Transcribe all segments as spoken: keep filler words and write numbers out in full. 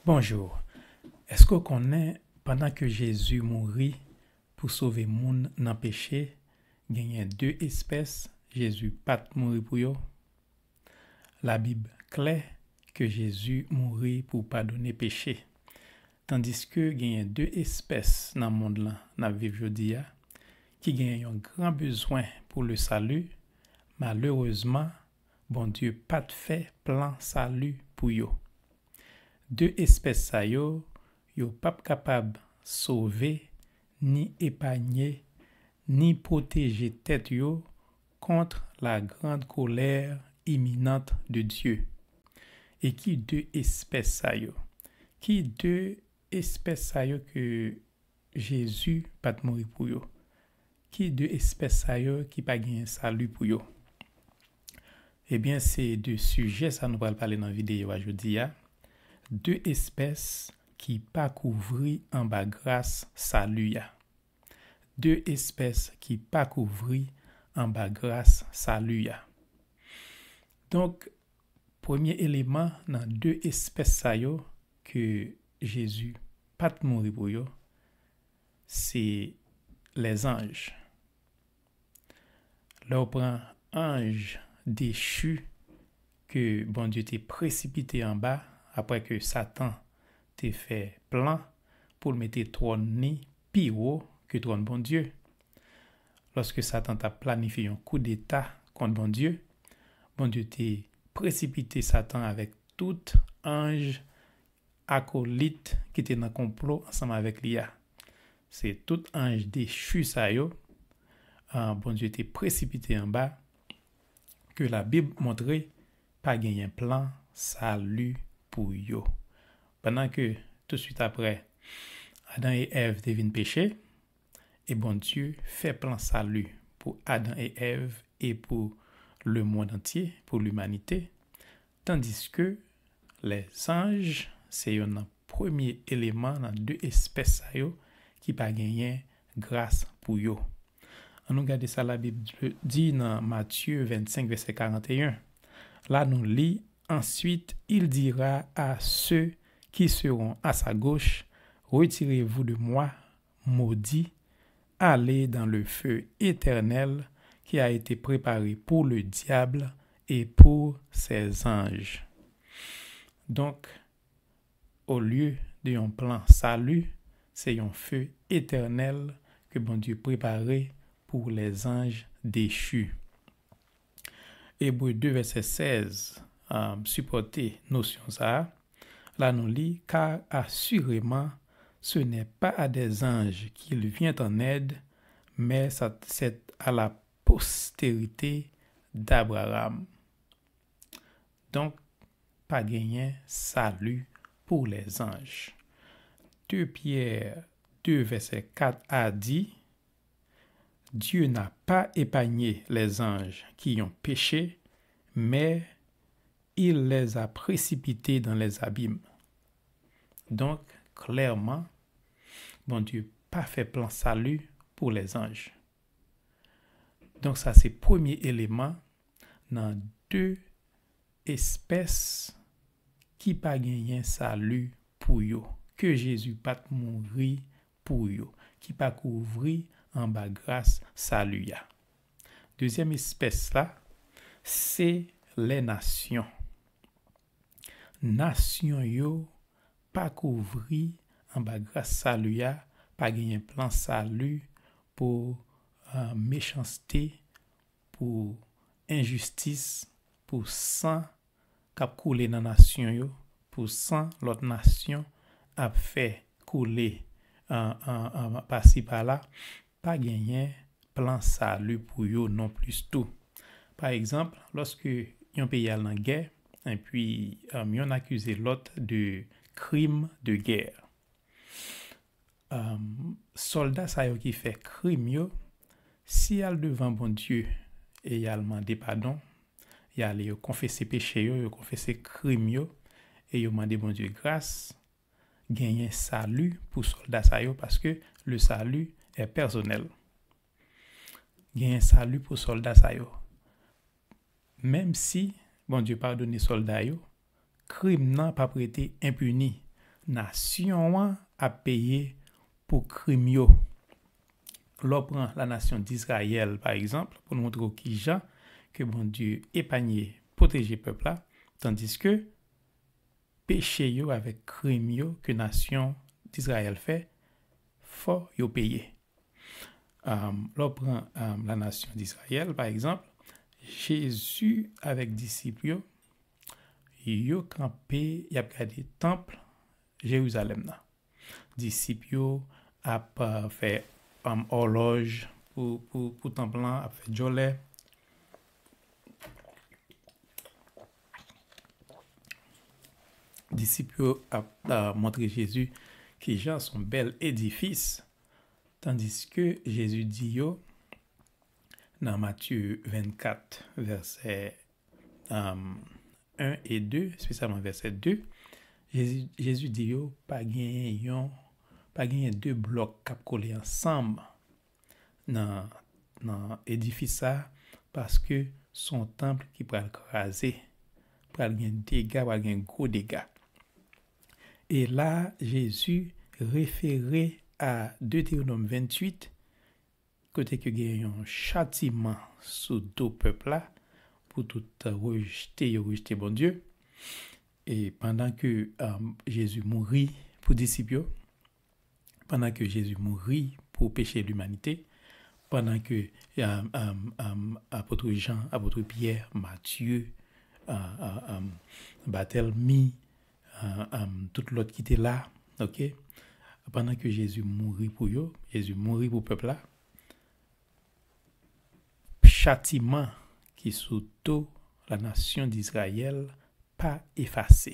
Bonjou. Èske w konnen, pandan ke Jezi mouri pou sove moun nan peche, genyen de espès Jezi pa t mouri pou yo? Labib klè ke Jezi mouri pou padone peche. Tandiske genyen de espès nan mond lan n ap viv jodi a, ki genyen yon gran bezwen pou le sali, malerezman, Bondye pa t fè plan sali pou yo. De espès sa yo, yo p ap kapab sove, ni epanye, ni pwoteje tèt yo kont la grande colère imminente de Dieu. E ki de espès sa yo? Ki de espès sa yo ke Jezi pa t mouri pou yo? Ki de espès sa yo ki pa genyen sali pou yo? Ebyen, se de sijè sa nou pral pale nan videyo a jodi a. De espès ki pa kouvri anba gras sali a. De espès ki pa kouvri anba gras sali a. Donk, premye eleman nan de espès sa yo ke Jezi pa t mouri pou yo, se lèzanj. Lè w pran anj dechi ke Bondye te presipite anba apre ke Satan te fè plan pou l mete twòn li pi wo ke twòn Bondye. Lòske Satan t ap planifye yon koudeta kont Bondye, Bondye te presipite Satan avèk tout anj akolit ki te nan konplo ansanm avèk li a. Se tout anj dechi sa yo, ah, Bondye te presipite anba, ke Labib montre pa genyen plan sali pou yo. Pandan ke, tousuit apre, Adan e Èv te vin peche, e Bondye fè plan sali pou Adan e Èv e pou lemonn antye, pou limanite, tandiske lèzanj se youn nan premye eleman nan de espès sa yo ki pa genyen gras pou yo. Ann nou gade sa Labib di nan Matye vennsenk, vèsè karanteyen. La nou li, Ensuite, il dira à ceux qui seront à sa gauche, Retirez-vous de moi, maudits, allez dans le feu éternel qui a été préparé pour le diable et pour ses anges. Donk, olye de yon plan sali, se yon fe etènèl ke Bondye prepare pou lèzanj dechi. Ebre de, vèsè sèz, ah, sipòte nosyon sa a. La nou li, Car assurément, ce n'est pas à des anges qu'il vient en aide, mais ça, c'est à la postérité d'Abraham. Donk, pa genyen sali pou lèzanj. De Pyè de, vèsè kat a di, Dieu n'a pas épargné les anges qui ont péché, mais il les a précipités dans les abîmes. Donk, klèman, Bondye pa fè plan sali pou lèzanj. Donk, sa se premye eleman nan de espès ki pa genyen sali pou yo, ke Jezi pa t mouri pou yo, ki pa kouvri anba gras sali a. Dezyèm espès la, se lè nasyon. Nasyon yo pa kouvri anba gras sali a, pa genyen plan sali pou, ah, mechanste, pou enjistis, pou san k ap koule nan nasyon yo, pou san lòt nasyon ap fè koule, ah, ah, ah, pasi pala, pa genyen plan sali pou yo non plis tou. Pa egzanp, lòske yon peyi al nan gè, epi, um, yonn akize lòt de krim de gè. Um, sòlda sa yo ki fè krim yo, si y al devan Bondye e y al mande padon, y ale yo konfese peche yo, yo konfese krim yo, e yo mande Bondye gras, genyen sali pou sòlda sa yo, paske le salut est personnel. Genyen sali pou sòlda sa yo. Menm si Bondye padone sòlda yo, krim nan p ap rete enpini. nasyon an ap peye pou krim yo. Lè w pran la nasyon d'Izrayèl, pa egzanp, pou n montre w kijan ke Bondye epanye, pwoteje pèp la, tandiske peche yo avèk krim yo ke nasyon d'Izrayèl fè, fò yo peye. Um, lè w pran um, la nasyon d'Izrayèl, pa egzanp, Jezi avèk disip yo, yo kanpe, y ap gade tanp Jerizalèm nan. Disip yo ap uh, fè um, òlòj pou, pou, pou tanp lan, ap fè djòlè. Disip yo ap uh, montre Jezi kijan se yon bèl edifis, tandiske Jezi di yo nan Matye vennkat, vèsè um, en e de, espesyalman vèsè de, Jezi, Jezi di yo pa genyen yon, pa genyen de blòk k ap kole ansanm nan, nan edifis sa a, paske se yon tanp ki pral kraze, pral gen dega, pral gen gwo dega. E la, Jezi refere a Detewonòm venntuit, kote ke gen yon chatiman sou do pèp la pou tout rejte yo rejte Bondye. E pandan ke um, Jezi mouri pou disip yo, pandan ke Jezi mouri pou peche limanite, pandan ke um, um, um, apot Jan, apot Pyè, Matye, uh, uh, um, Batèlmi, uh, um, tout lòt ki te la, ok? Pandan ke Jezi mouri pou yo, Jezi mouri pou pèp la, chatiman ki sou do la nasyon d'Izrayèl pa efase.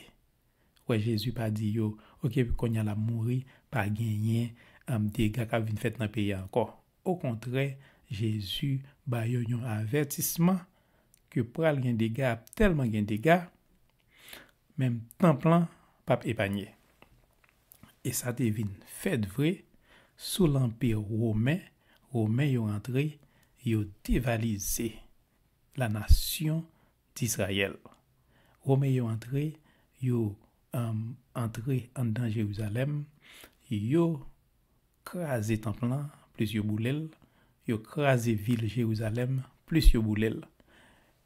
Wè, Jezi pa di yo, ok, kounye a l ap mouri, pa genyen um, dega k ap vin fèt nan peyi a ankò. Okontrè, Jezi ba yo yon avètisman ke pral gen dega, ap tèlman gen dega, menm tanp lan p ap epanye. E sa te vin fèt vre sou lanpi women, women yo antre, yo devalize la nasyon d'Izrayèl. Women yo antre, yo um, antre anndan Jerizalèm, yo kraze tanp lan, plis yo boule l, yo kraze vil Jerizalèm, plis yo boule l.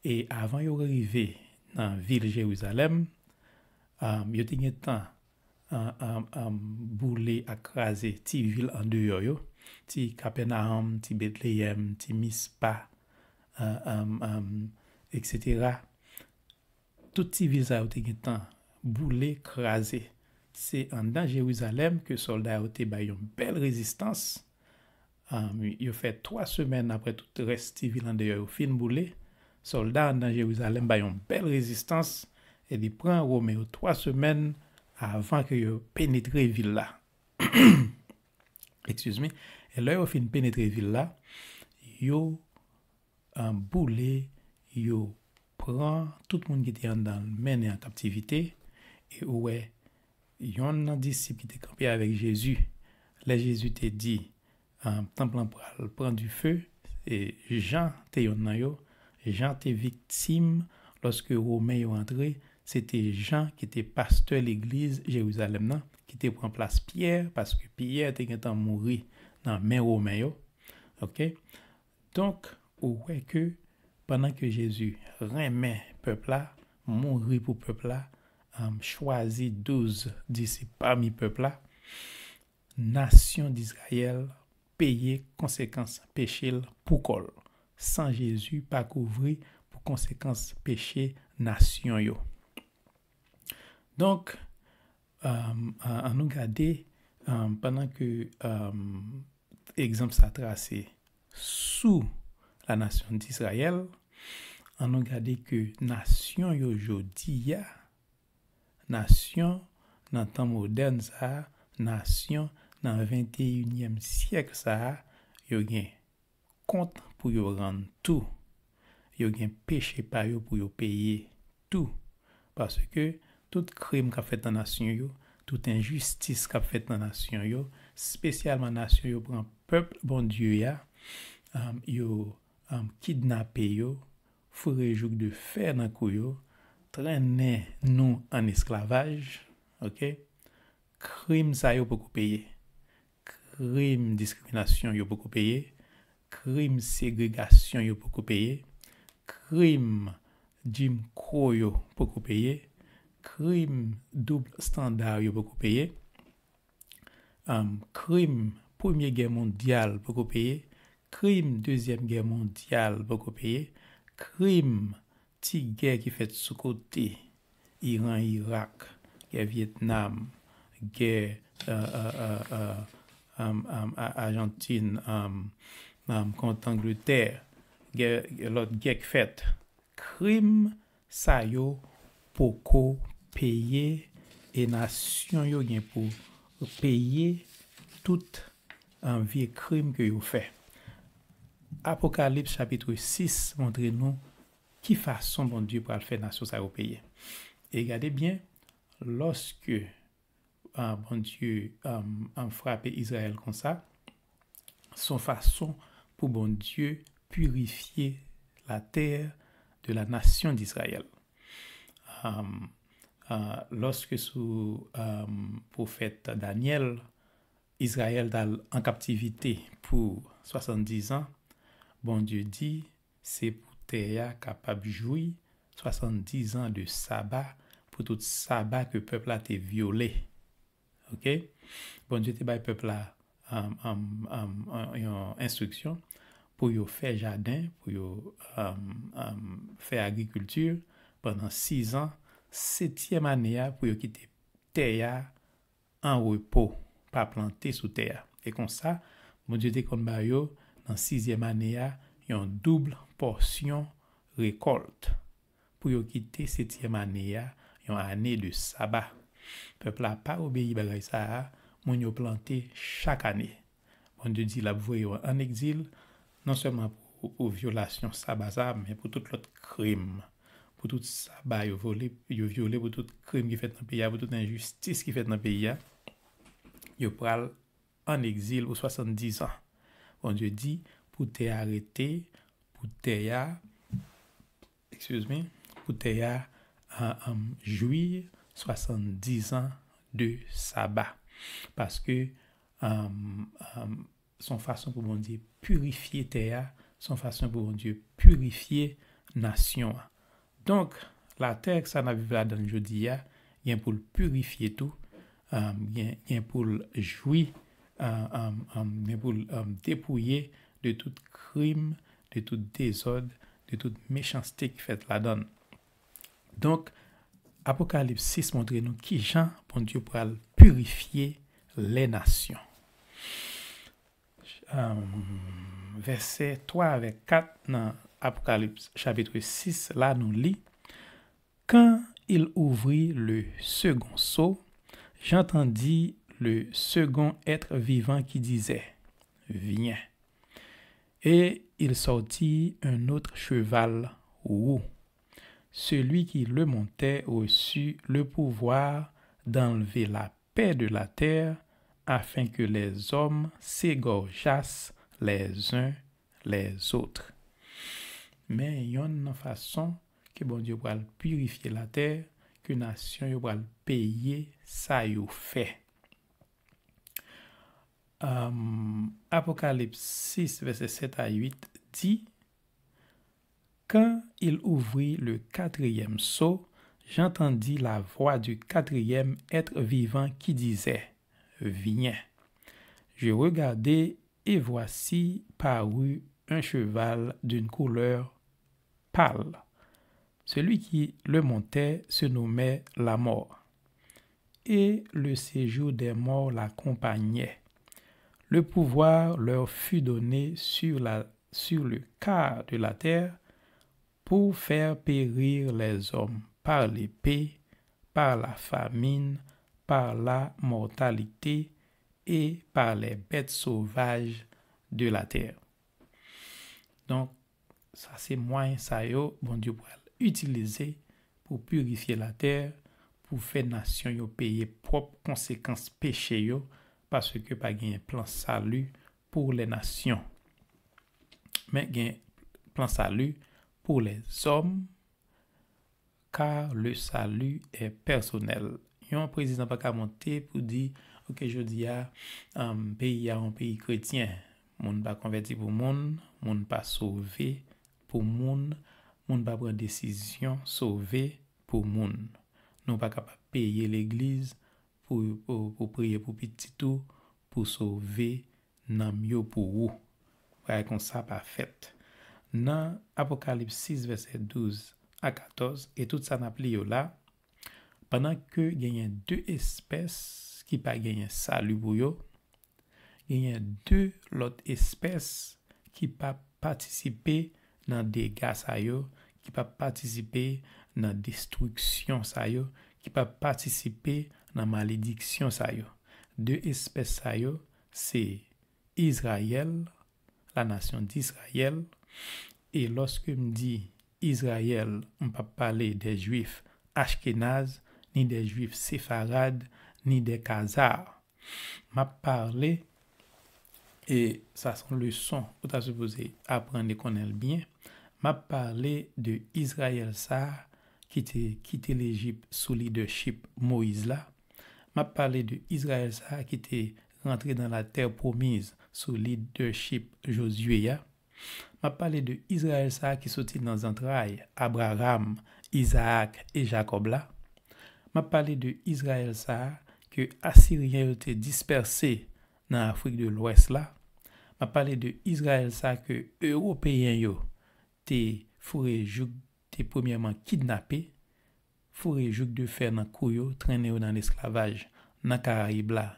E avan yo rive nan vil Jerizalèm, um, yo te gen tan um, um, um, boule ak kraze ti vil andeyò yo, ti Kapènawòm, ti Betleyèm, ti Mispa, uh, um, um, etsetera. Tout ti vil sa yo te gen tan boule, kraze. Se anndan Jerizalèm ke sòlda yo te bay yon bèl rezistans. Um, yo fè twa semèn apre tout rès ti vil andeyò yo fin boule. Sòlda anndan Jerizalèm bay yon bèl rezistans e li pran Women yo twa semèn avan ke yo penetre vil la. Excuse me. E lè yo fin penetre vil la, yo um, boule, yo pran tout moun ki te anndan l mennen an kaptivite. E ou wè, yonn nan disip ki te kanpe avèk Jezi, lè Jezi te di, um, tanp lan pral pran dife, e Jan te yonn nan yo. Jan te viktim lòske Women yo antre. Se te Jan ki te pastè legliz Jerizalèm nan, ki te pran plas Pyè, paske Pyè te gentan mouri nan men Women yo. Ok? Donk, ou wè ke pandan ke Jezi renmen pèp la, mouri pou pèp la, um, chwazi douz disip pami pèp la, nasyon d'Izrayèl peye konsekans peche l pou kò l, san Jezi pa kouvri pou konsekans peche nasyon yo. Donk, um, an, an nou gade, um, pandan ke um, egzanp sa trase sou la nasyon d'Izrayèl, an nou gade ke nasyon yo jodi a, nasyon nan tan modèn sa a, nasyon nan venteyinyèm syèk sa a, yo gen kont pou yo rann tou. Yo gen peche pa yo pou yo peye tou. Paske tout krim k ap fèt nan nasyon yo, tout enjistis k ap fèt nan nasyon yo, espesyalman nasyon yo pran pèp Bondye a, um, yo um, kidnape yo, foure jouk de fè nan kou yo, trennen nou an esklavaj, ok? Krim sa yo poko peye. Krim diskriminasyon yo poko peye. Krim segregasyon yo poko peye. Krim Jim Crow yo poko peye. Krim doub estanda yo poko peye. Um, krim Premye Gè Mondyal poko peye. Krim Dezyèm Gè Mondyal poko peye. Krim ti gè ki fèt sou kote, Iran, Irak, gè Vyetnam, gè, euh, euh, euh, euh, um, um, A- Ajantin, um, um, kont Angletè, gè, lòt gè k fèt. Krim sa yo poko peye, e nasyon yo gen pou peye tout, um, vye krim ke yo fè. Apokalips chapit sis montre nou ki fason Bondye pral fè nasyon sa yo peye. E gade byen, lòske, ah, Bondye, um, um, frape Izrayèl konsa, se yon fason pou Bondye pirifye la terre de la nation d'Israël. Um, ah, lòske sou, um, pwofèt Danyèl, Izrayèl t al an kaptivite pou swasanndizan, Bondye di, se pou tè a kapab jwi swasanndizan de saba, pou tout saba ke pèp la te vyole. Oke? Bondye te bay pèp la, um, um, um, yon enstriksyon pou yo fè jaden, pou yo, um, um, fè agrikilti pandan sizan. Setyèm ane a, pou yo kite tè a an repo, pa plante sou tè a. E konsa, Bondye te konn ba yo, nan sizyèm ane a, yon doub pòsyon rekòlt, pou yo kite setyèm ane a yon ane de saba. Pèp la pa obeyi bagay sa a, moun yo plante chak ane. Bondye di l ap voye yo an egzil, non sèlman pou, pou vyolasyon saba sa a, men pou tout lòt krim. Pou tout saba yo vole, yo vyole, pou tout krim ki fèt nan peyi a, pou tout enjistis ki fèt nan peyi a, yo pral an egzil pou swasanndizan. Bondye di, pou tè a rete, pou tè a, excuse me, pou tè a, uh, um, jwi swasanndizan de saba. Paske, um, um, se yon fason pou Bondye pirifye tè a, se yon fason pou Bondye pirifye nasyon an. Donk, latè sa n ap viv ladan l jodi a, gen pou l pirifye tou, um, gen, gen pou l jwi, um, um, um, gen pou l, um, depouye de tout krim, de tout dezòd, de tout mechanste ki fèt ladan l. Donk, Apokalips sis montre nou kijan Bondye pral pirifye lè nasyon. Um, vèsè twa avèk kat nan Apokalips chapit sis la, nou li, quand il ouvrit le second sceau, j'entendis le second être vivant qui disait, viens. Et il sortit un autre cheval roux. Celui qui le montait reçut le pouvoir d'enlever la paix de la terre, afin que les hommes s'égorgeassent les uns les autres. Men yonn nan fason ke Bondye pral pirifye latè, ke nasyon yo pral peye sa yo fè. Um, Apokalips sis, vèsè sèt a uit di, quand il ouvrit le quatrième sceau, j'entendis la voix du quatrième être vivant qui disait, viens. Je regardai et voici parut un cheval d'une couleur pâle. Celui qui le montait se nommait la mort. Et le séjour des morts l'accompagnait. Le pouvoir leur fut donné sur la, sur le quart de la terre pour faire périr les hommes par l'épée, par la famine, par la mortalité et par les bêtes sauvages de la terre. Donk, sa se mwayen sa yo Bondye pral itilize pou pirifye latè, pou fè nasyon yo peye pwòp konsekans peche yo, paske pa gen plan sali pour les nations. Men gen plan sali pour les hommes, car le salut est personnel. Yon prezidan pa ka monte pou di, ok, jodi a, um, peyi a yon peyi kretyen. Moun pa konvèti pou moun, moun pa sove pou moun, moun pa pran desizyon sove pou moun. Nou pa kapab peye legliz pou, pou, pou priye pou pitit ou, pou sove nanm yo pou ou. Bagay konsa pa fèt. Nan Apokalips sis, vèsè douz a katòz, e tout sa n ap li yo la, pandan ke genyen de espès ki pa genyen sali pou yo, genyen de lòt espès ki pa patisipe nan dega sa yo, ki pa patisipe nan destriksyon sa yo, ki pa patisipe nan malediksyon sa yo. De espès sa yo, se Izrayèl, la nation d'Israël, e lòske m di Izrayèl, m p ap pale de Jwif Ashkenaz, ni de Jwif Sefarad, ni de Kazar. M ap pale, e sa se yon leson ou ta sipoze aprann e konnen l byen, m ap pale de Izrayèl sa a ki te kite Lejip sou lidèchip Moyiz la. M ap pale de Izrayèl sa a ki te rantre nan latè pwomiz sou lidèchip Jozye a. M ap pale de Izrayèl sa a ki soti nan zantray Abraram, Izaak e Jakòb la. M ap pale de Izrayèl sa a ke Asiryen yo te dispèse nan Afrik de Lwès la. M ap pale de Izrayèl sa a ke Ewopeyen yo te foure jouk, te premyèman kidnape, foure jouk de fè nan kou yo, trennen yo nan lesklavaj nan Karayib la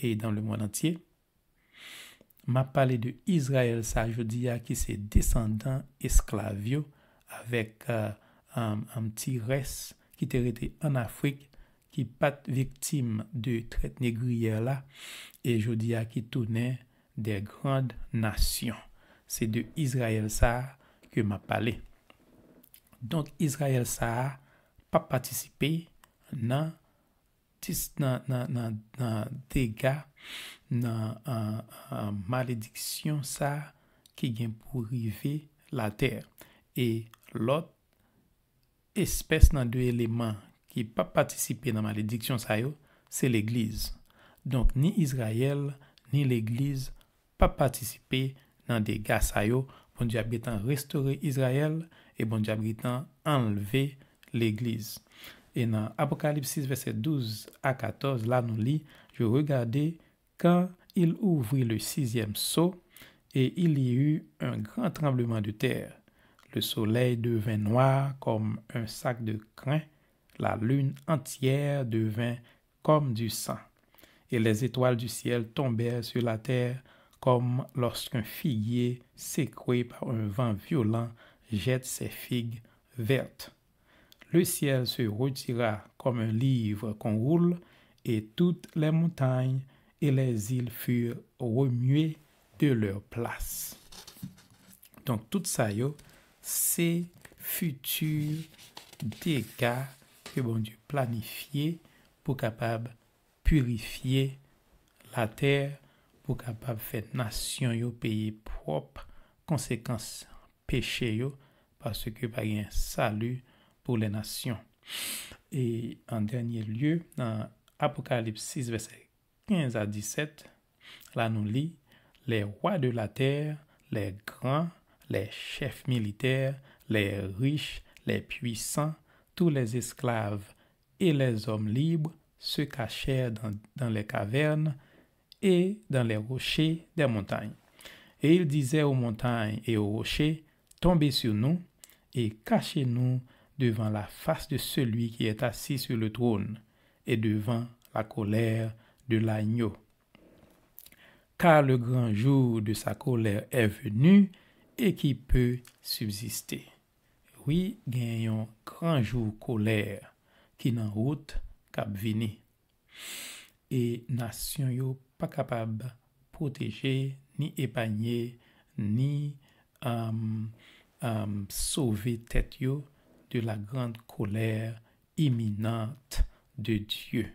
e dans le monde entier. M ap pale de Izrayèl sa jodi a ki se desandan esklav yo avèk, euh, um, um, ti rès ki te rete ann Afrik, ki pa t viktim de trèt negriyè la, e jodi a ki tounen de grann nasyon. Se de Izrayèl sa ke m ap pale. Donk, Izrayèl sa a p ap patisipe nan dis-, nan, nan, nan, nan dega, nan, an, an malediksyon sa ki gen pou rive latè. E lòt espès nan de eleman ki p ap patisipe nan malediksyon sa yo, se legliz. Donk, ni Izrayèl, ni legliz p ap patisipe nan dega sa yo. Bondye ap gentan restore Izrayèl e Bondye ap gentan anlve legliz. E nan Apokalips sis, vèsè douz a katòz, la nou li, Je regardai quand il ouvrit le sixième sceau, et il y eut un grand tremblement de terre. Le soleil devint noir comme un sac de crin, la lune entière devint comme du sang. Et les étoiles du ciel tombèrent sur la terre comme lorsqu'un figuier secoué par un vent violent jette ses figues vertes. Le ciel se retira comme un livre qu'on roule, et toutes les montagnes et les îles furent remuées de leur place. Donk, tout sa yo, se fiti dega ke Bondye planifye pou kapab pirifye latè, pou kapab fè nasyon yo peye pwòp konsekans peche yo, paske pa gen sali pou lè nasyon. E an dènye lye, nan Apokalips sis, vèsè kenz a disèt, la nou li, Les rois de la terre, les grands, les chefs militaires, les riches, les puissants, tous les esclaves et les hommes libres se cachèrent dans, dans les cavernes et dans les rochers des montagnes. Et ils disaient aux montagnes et aux rochers, Tombez sur nous et cachez-nous devant la face de celui qui est assis sur le trône et devant la colère de l'agneau. Car le grand jour de sa colère est venu, et qui peut subsister? Wi, gen yon gran jou kolè ki nan wout k ap vini. E nasyon yo pa kapab pwoteje, ni epanye, ni, um, um, sove tèt yo de la grande colère imminente de Dieu.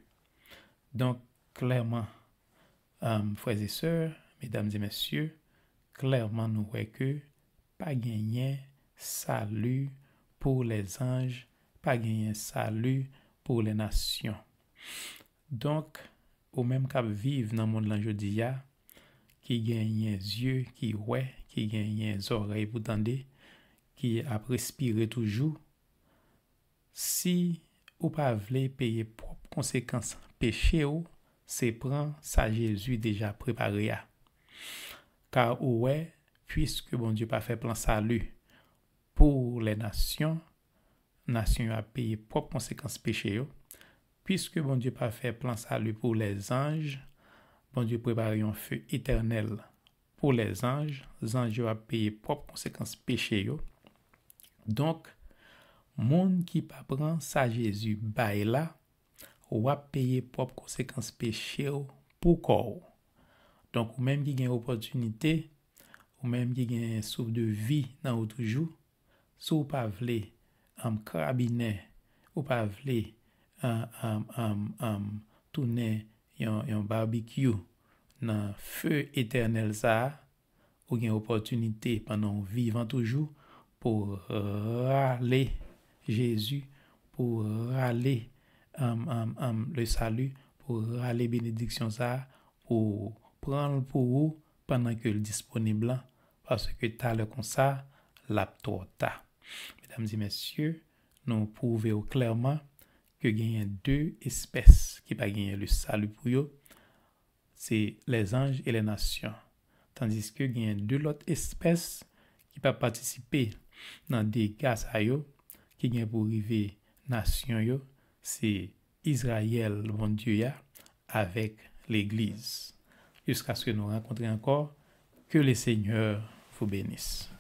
Donk, klèman, um, frè e sè, medam e mesye, klèman nou wè ke pa genyen sali pou lèzanj, pa genyen sali pou lènasyon. Donk, ou menm k ap viv nan mond lan jodi a, ki genyen zye ki wè, ki genyen zòrèy pou tande, ki ap respire toujou, si ou pa vle peye pwòp konsekans peche w, se pran sa Jezi deja prepare a. Ka ou wè, piske Bondye pa fè plan sali pou lè nasyon, nasyon yo ap peye pwòp konsekans peche yo. Piske Bondye pa fè plan sali pou lèzanj, Bondye prepare yon fe etènèl pou lèzanj, zanj yo ap peye pwòp konsekans peche yo. Donk, moun ki pa pran sa Jezi bay la, w ap peye pwòp konsekans peche w pou kò w. Donk, ou menm ki gen opòtinite, ou menm ki gen souf de vi nan ou toujou, si w pa vle um, krabinen, ou pa vle um, um, um, um, tounen yon, yon babikyou nan fe etènèl sa a, ou gen opòtinite pandan w vivan toujou pou rale Jezi, pou rale um, um, um, le sali, pou rale benediksyon sa a, pou pran l pou ou pandan ke l disponib lan, paske talè konsa, l ap twò ta. Medam e mesye, nou pwouve w klèman ke genyen de espès ki pa genyen le sali pou yo, se lèzanj e lènasyon. Tandiske genyen de lòt espès ki pa patisipe nan dega sa yo ki gen pou rive nasyon yo, se Izrayèl, Bondye a, avèk legliz. Jiskaske nou rankontre ankò, ke le Senyè vou benis.